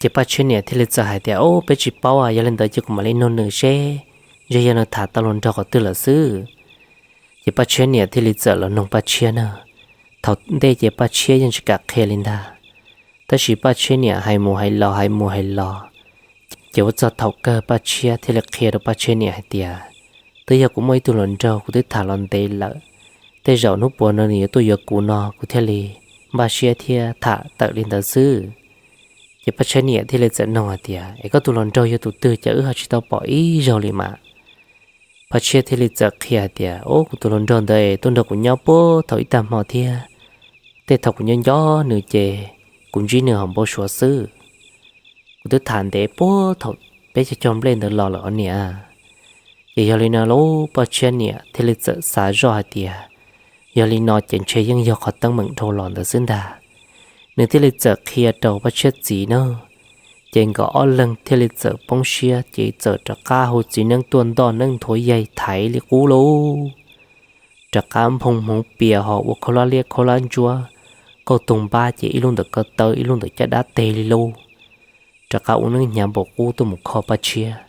Ces Paj Tshiab niam thiaj li txawm hais tias, Ob, peb tsis paub, yog li ntawd ces kuv mam li nug nws seb, ntshe yog nws tham tau hluas nraug qhov twg lawm xwb. Ces Paj Tshiab niam thiaj li txawm los nug Paj Tshiab na. Thaum ntej ces Paj Tshiab yeej tsis kam qhia li ntag. Tab sis Paj Tshiab niam hais mus hais los hais mus hais los, ces ua txog thaum kawg Paj Tshiab thiaj li qhia rau Paj Tshiab niam hais tias, Twb yog kuv muaj ib tug hluas nraug kuv twb tham los ntev lawm. Tej zaum hnub puas no nws yuav tuaj yuav kuv no kuv thiaj li npaj siab thiab tham tawm li ntawd xwb. Ces Paj Tshiab niam thiaj li txawm nug hais tias, Es koj tus hluas nraug yog tus twg cas wb ho tsis tau pom ib zaug li mas? Paj Tshiab thiaj li txawm qhia hais tias, Ob, kuv tus hluas nraug ntawd tuaj nrog kuv nyob puag thaum ib tag hmo thiab. Tej thaum kuv nyob nco nws ces kuv ntsib nws hauv npau suav xwb. Kuv twb tham ntev puag thaum peb cog cog nplej ntawd los lawm os niam. Ces yog li no lauj, Paj Tshiab niam thiaj li txawm xav zoj hais tias, Yog li no ces ntshe yeej yog qhov teeb meem dhau los ntawd xwb ntag. Nws thiaj li txawm qhia rau Paj Tshiab txiv na. Ces nkawd ob leeg thiaj li txawm poob siab ces txawm rov qab hu txiv neeb tuaj ntoj neeb nthuav yaig thaiv li qub lauj. Rov qab nphoo hmoov pias ho ua khaub hlab liab khaub hlab ntsuab, kauj toog npab ces ib lub ntawm ko taw ib lub ntawm caj dab teg li lauj. Rov qab ua neeb hnyav npaum qub tuaj mus kho Paj Tshiab.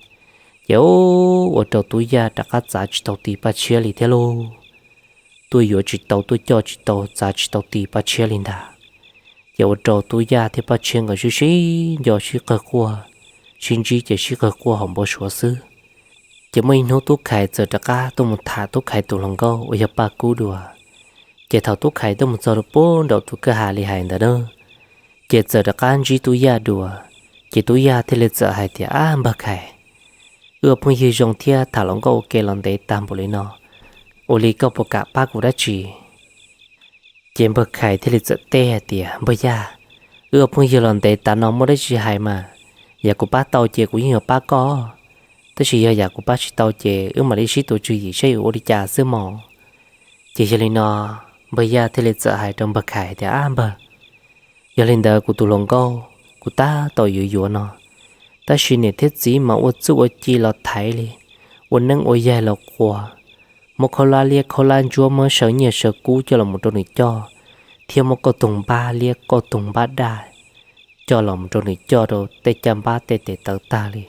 Ces ua rau Tub Yaj rov qab txav tsis tau ti Paj Tshiab li thiab lauj. Tuaj yuav tsis tau, tuaj coj tsis tau, txav tsis tau ti Paj Tshiab li ntag. Ces ua rau Tub Yaj thiab Paj Tshiab nkawd sib sib nco sib qawg quaj, sib ntsib ces sib qawg quaj hauv npau suav xwb. Ces muaj ib hnub Tub Khais txawm rov qab tuaj mus tham Tub Khais tus hluas nkauj uas yog Paj Kub dua. Ces thaum Tub Khais tuaj mus txog rau puag nraum tus kwj ha li hais ntawd na, ces txawm rov qab ntsib Tub Yaj dua. Ces Tub Yaj thiaj li txawm hais tias, Ab npawg Khais, wb ua phooj ywg zoo thiab tham hluas nkauj ua ke los ntev tag npaum li no, ua li koj puas kam pab kuv dab tsi? Ces npawg Khais thiaj li txawm teb hais tias, Npawg Yaj, wb ua phooj ywg los ntev tas no muaj dab tsi hais mas, yog kuv pab tau ces kuv yeej yuav pab koj. Tab sis yog yam kuv pab tsis tau ces wb mam li sib tua tswv yim saib yuav ua li cas xwb mog. Ces yog li no, npawg Yaj thiaj li txawm hais rau npawg Khais tias, Ab npawg, yog li ntawd kuv tus hluas nkauj kuv tab tom yuav yuav no, tab sis niam thiab txiv mas ua txuj ua ci los thaiv li, ua neeb ua yaig los quas, muab khaub hlab liab khaub hlab ntsuab muab saw nyiaj saw kub coj los mus rau nws coj, thiab muab kauj toog npab liab kauj toog npab daj coj los mus rau nws coj rau tej caj npab tej tes taw tag li,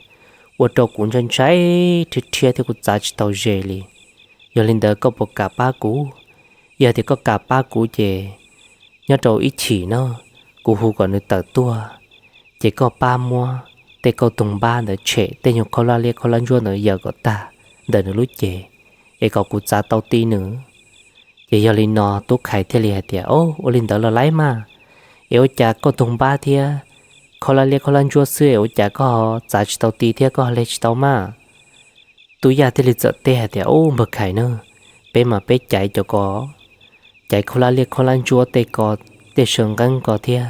ua rau kuv ntshai ntshai rhiab rhiab thiab kuv txav tsis tau ze li. Yog li ntawd koj puas kam pab kuv? Yog tias koj kam pab kuv ces nyob rau ib chim no kuv hu kom nws tawm tuaj, ces koj pab muab tej kauj toog npab ntawd tshem tej nyuag khaub hlab liab khaub hlab ntsuab ntawd yaws kom tag ntawm nws lub cev, es kom kuv txav tau ti nws. Ces yog li no Tub Khais thiaj li hais tias, Au, ua li ntawd los laib mas, es ua cas kauj toog npab thiab khaub hlab liab khaub hlab ntsuab xwb es ua cas koj ho txav tsis tau ti thiab koj ho hle tsis tau mas? Tub Yaj thiaj li txawm teb hais tias, Ub, npawg Khais na, peb mas peb caiv cov ko, caiv khaub hlab liab khaub hlab ntsuab tej ko, tej saw nqeeb ko thiab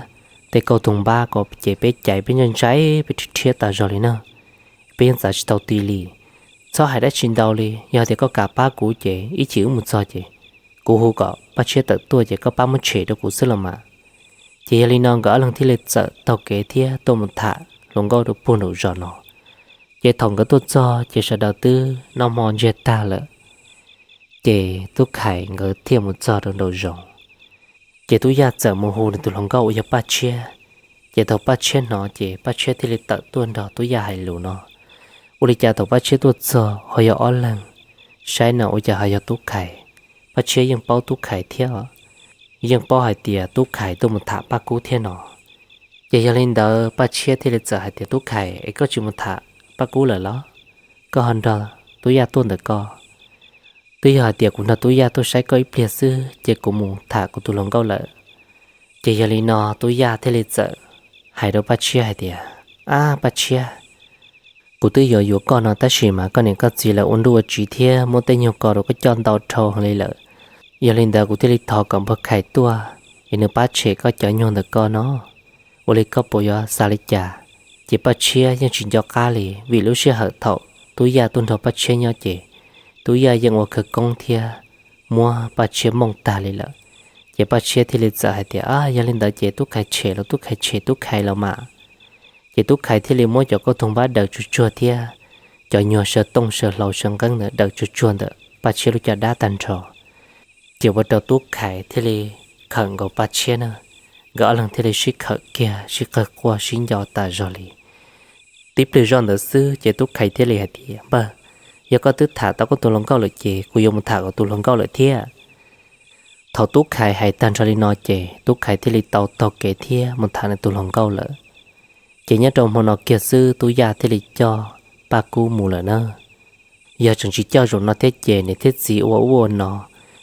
tej kauj toog npab ko ces peb caiv peb ntshai ntshai peb rhiab rhiab tas zog li na, peb yeej txav tsis tau ti li. Txhob hais dab tsi ntau li, yog tias koj kam pab kuv ces ib chim wb mus txog ces kuv hu kom Paj Tshiab tawm tuaj ces koj pab muab tshem rau kuv xwb los mas. Ces yog li no nkawd ob leeg thiaj li txawm taug kev thiab tuaj mus tham hluas nkauj rau puag nraum zos no. Ces thaum nkawd tuaj txog ces sawv daws twb noj hmo ntsiag tag lawm. Ces Tub Khais nkawd thiaj mus txog rau nraum zoov. Ces Tub Yaj txawm mus hu nws tus hluas nkauj uas yog Paj Tshiab. Ces thaum Paj Tshiab hnov ces Paj Tshiab thiaj li tawm tuaj nrog Tub Yaj hais lus no. Ua li cas thaum Paj Tshiab tuaj txog ho yog ob leeg, saib no ua cas ho yog Tub Khais. Paj Tshiab yeej paub Tub Khais thiab, yeej paub hais tias Tub Khais tuaj mus tham Paj Kub thiab no. Ces yog li ntawd Paj Tshiab thiaj li txawm hais tias, Tub Khais, es koj tsis mus tham Paj Kub lawm los? Koj ho nrog Tub Yaj tuaj ntawm ko. Twb yog hais tias kuv nrog Tub Yaj tuaj saib koj ib pliag xwb ces kuv mus tham kuv tus hluas nkauj lawm. Ces yog li no Tub Yaj thiaj li txawm hais rau Paj Tshiab hais tias, Ab Paj Tshiab, kuv twb yuav yuav koj no tab sis mas koj niam koj txiv lawv ua ntuj ua tsiv thiab muab tej nyuag ko rau koj coj ntau dhau heev li lawm. Yog li ntawd kuv thiaj li thov kom npawg Khais tuaj es nws pab tshem koj cov nyuag ntawm ko no. Ua li koj puas yuav xav li cas? Ces Paj Tshiab yeej tsis nco qab li vim lub sij hawm thaum Tub Yaj tuaj nrog Paj Tshiab nyob ces Tub Yaj yeej ua khawv koob thiab muab Paj Tshiab mooj tag li lawm. Ces Paj Tshiab thiaj li txawm hais tias, Ab, yog li ntawd ces Tub Khais tshem los Tub Khais tshem Tub Khais los mas. Ces Tub Khais thiaj li muab cov kauj toog npab daws tsuag tsuag thiab cov nyuag saw tooj saw hlau saw nqeeb ntawd daws tsuag tsuag ntawm Paj Tshiab lub caj dab tag nrho. Ces ua rau Tub Khais thiaj li khawm nkaus Paj Tshiab na, nkawd ob leeg thiaj li sib khawm kiag sib qawg quaj sib nco tas zog li. Tib pliag zoj ntawd xwb ces Tub Khais thiaj li hais tias, Npawg, yog koj twb tham tau koj tus hluas nkauj lawm ces kuv yuav mus tham kuv tus hluas nkauj lawm thiab. Thaum Tub Khais hais tag nrho li no ces Tub Khais thiaj li tau taug kev thiab mus tham nws tus hluas nkauj lawm. Ces nyob rau hmo no kiag xwb Tub Yaj thiaj li coj Paj Kub mus lawm na. Yog tseem tsis coj zaum no thiab ces niam thiab txiv ua ub ua no,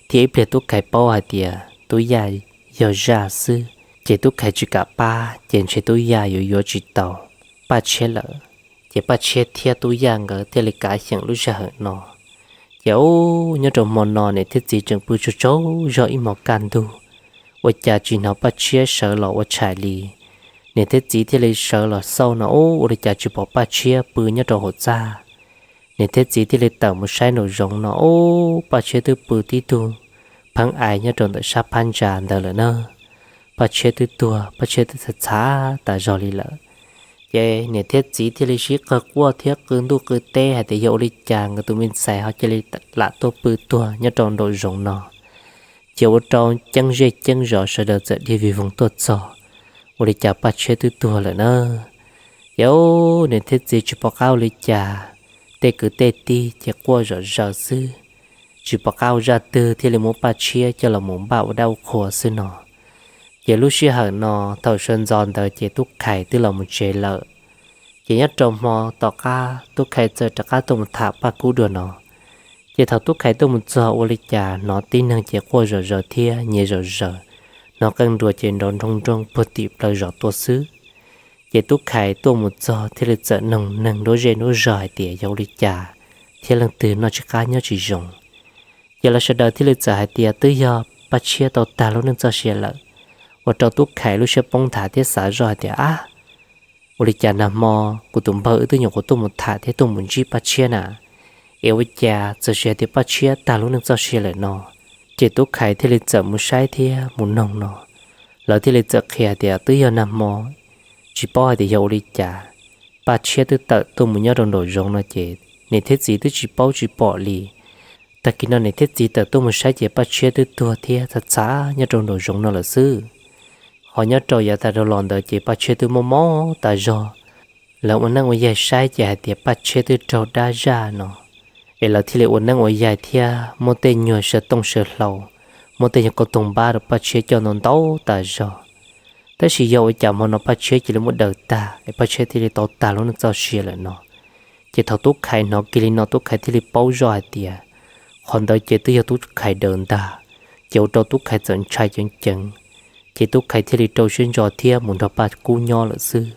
thiab ib pliag Tub Khais paub hais tias Tub Yaj yog zaj xwb ces Tub Khais tsis kam pab ces ntshe Tub Yaj yuav yuav tsis tau Paj Tshiab lawm. Ces Paj Tshiab thiab Tub Yaj nkawd thiaj li kav xyeem lub sij hawm no. Ces ub, nyob rau hmo no niam thiab txiv tseem pw tsaug tsaug zog ib hmos kaj ntug, ua cas tsis hnov Paj Tshiab sawv los ua tshais li. Niam thiab txiv thiaj li sawv los xauj no ub, ua li cas tsis pom Paj Tshiab pw nyob rau hauv txaj. Niam thiab txiv thiaj li tawm mus saib nraum zoov no ub, Paj Tshiab twb pw tib tug pheeb ais nyob rau ntawm sab phab ntsa ntawd lawm na. Paj Tshiab twb tuag, Paj Tshiab twb txhav txhav tas zog li lawm. Ces niam thiab txiv thiaj li sib qawg quaj thiab qw ntuj qw teb hais tias yog ua li cas nkawd tus me ntxhais ho cia li lam tuaj pw tuag nyob rau nraum zoov no. Ces ua rau ceeb zej ceeb zos sawv daws txawm dhia vij voog tuaj txog, ua li cas Paj Tshiab twb tuag lawm na. Ces niam thiab txiv tsis pom qab ua li cas, tej kwv tej tij ces quaj zom zaws xwb, tsis pom qab ua zaj twg thiaj li muab Paj Tshiab coj los mus npaj ua dab ua qhua xwb no. Ces lub sij hawm no thaum sawv ntxov ntawd ces Tub Khais twb los mus tsev lawm. Ces nyob rau hmo tom qab Tub Khais txawm rov qab tuaj mus tham Paj Kub dua no. Ces thaum Tub Khais tuaj mus txog ua li cas hnov tib neeg ces quaj zom zaws thiab nyiav zom zaws, hnov qeej nruas ces nrov nroo nroo puag tim plawv zos tuaj xwb. Ces Tub Khais tuaj mus txog thiaj li txawm noog neeg nruab zej nruab zog hais tias yog ua li cas thiab leej twg noj tsis qab nyob tsis zoo. Ces lawv sawv daws thiaj li txawm hais tias twb yog Paj Tshiab tau tag lub neej txoj sia lawm, ua rau Tub Khais lub siab poob nthav thiab xav zoj hais tias, Ab, Ua li cas nag hmo kuv tus npawg wb twb nyuam qhuav tuaj mus tham thiab tuaj mus ntsib Paj Tshiab na, es ua cas txawm sis hais tias Paj Tshiab tag lub neej txoj sia lawm no? Ces Tub Khais thiaj li txawm mus saib thiab mus noog no, lawv thiaj li txawm qhia hais tias twb yog nag hmo, tsis paub hais tias yog ua li cas, Paj Tshiab twb tawm tuaj mus nyob rau nraum zoov no ces niam thiab txiv twb tsis paub tsis pom li. Tag kis no niam thiab txiv tawm tuaj mus saib ces Paj Tshiab twb tuag thiab txhav txhav nyob rau nraum zoov no lawm xwb. Ho nyob rau yav tas dhau los ntawd ces Paj Tshiab twb mob mob tas zog. Lawv ua neeb ua yaig saib ces hais tias Paj Tshiab twb raug dab zaj no, es lawv thiaj li ua neeb ua yaig thiab muab tej nyuag saw tooj saw hlau, muab tej nyuag kauj toog npab rau Paj Tshiab coj ntau ntau tas zog. Tab sis yog ua cas hmo no Paj Tshiab cia li muab daws tag es Paj Tshiab thiaj li tau tag lub neej txoj sia lawm no? Ces thaum Tub Khais hnov kiag li no Tub Khais thiaj li paub zoj hais tias qhov ntawd ces twb yog Tub Khais daws ntag. Ces ua rau Tub Khais txawm ntshai ceev ceev, ces Tub Khais thiaj li rau siab ntso thiab mus nrog Paj Kub nyob lawm xwb.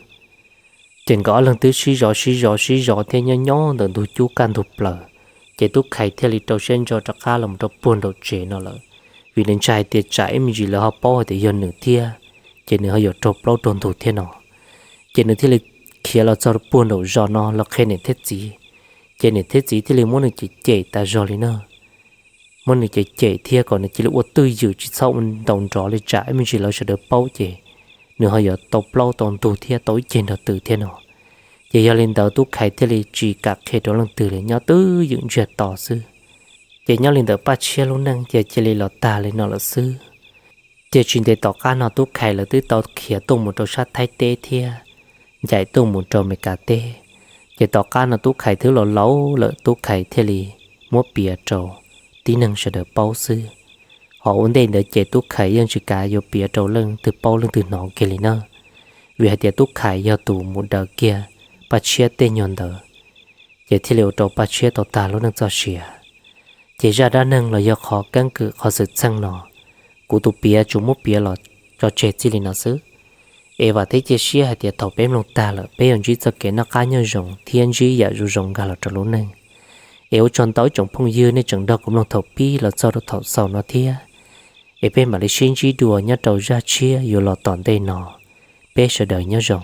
Ces nkawd ob leeg twb sib zov sib zov sib zov thiab nyob nyob ntawm ntug cub kaj ntug plaws, ces Tub Khais thiaj li rau siab ntso rov qab los rau puag nraum tsev no lawm, vim nws ntshai hais tias tsam ib me ntsis lawv ho paub hais tias yog nws thiab, ces nws ho yuav raug plaub raug ntug thiab no. Ces nws thiaj li khiav los txog puag nraum zos no los qhia niam thiab txiv, ces niam thiab txiv thiaj li muab nws cem cem tas zog li na. Muab nws cem cem thiab kom nws cia li ua twj ywm tsis txhob ua ntaus nrov li tsam ib me ntsis lawv sawv daws paub ces nws ho yuav tau plaub tau ntug thiab tau ib ceg nrog tw thiab no. Ces yog li ntawd Tub Khais thiaj li tsis kam qhia rau leej twg li, nyob twj ywm ntsiag to xwb. Ces nyob li ntawd Paj Tshiab lub neej ces cia li los tag li no lawm xwb. Ces tsis ntev tom qab no Tub Khais lawv twb tau khiav tuaj mus rau sab Thaib teb thiab ncaim tuaj mus rau Amelikas teb. Ces tom qab no Tub Khais twb los laus lawm Tub Khais thiaj li muab piav rau tib neeg sawv daws paub xwb. Ho ua ntej ntawd ces Tub Khais yeej tsis kav yuav piav rau leej twg paub leej twg hnov kiag li na, vim hais tias Tub Khais yog tus mus daws kiag Paj Tshiab tej nyuag ntawd, ces thiaj li ua rau Paj Tshiab tau tag lub neej txoj sia. Ces zaj dab neeg los yog qhov keeb kwm qhov xwm txheej no, kuv tus piav tsuas muab piav los tso tseg txij li no xwb. Es vam thiab cia siab hais tias thaum peb mloog tag lawm peb yuav ntsib txoj kev noj qab nyob zoo thiab ntsib yam zoo zoo nkag los rau lub neej. Es ua tsaug ntau ib tsoom phooj ywg nej tseem nrog kuv mloog thaum pib los txog rau thaum xaus no thiab. Es peb mam li sib ntsib dua nyob rau zaj tshiab yuav los tom ntej no. Peb sawv daws nyob zoo.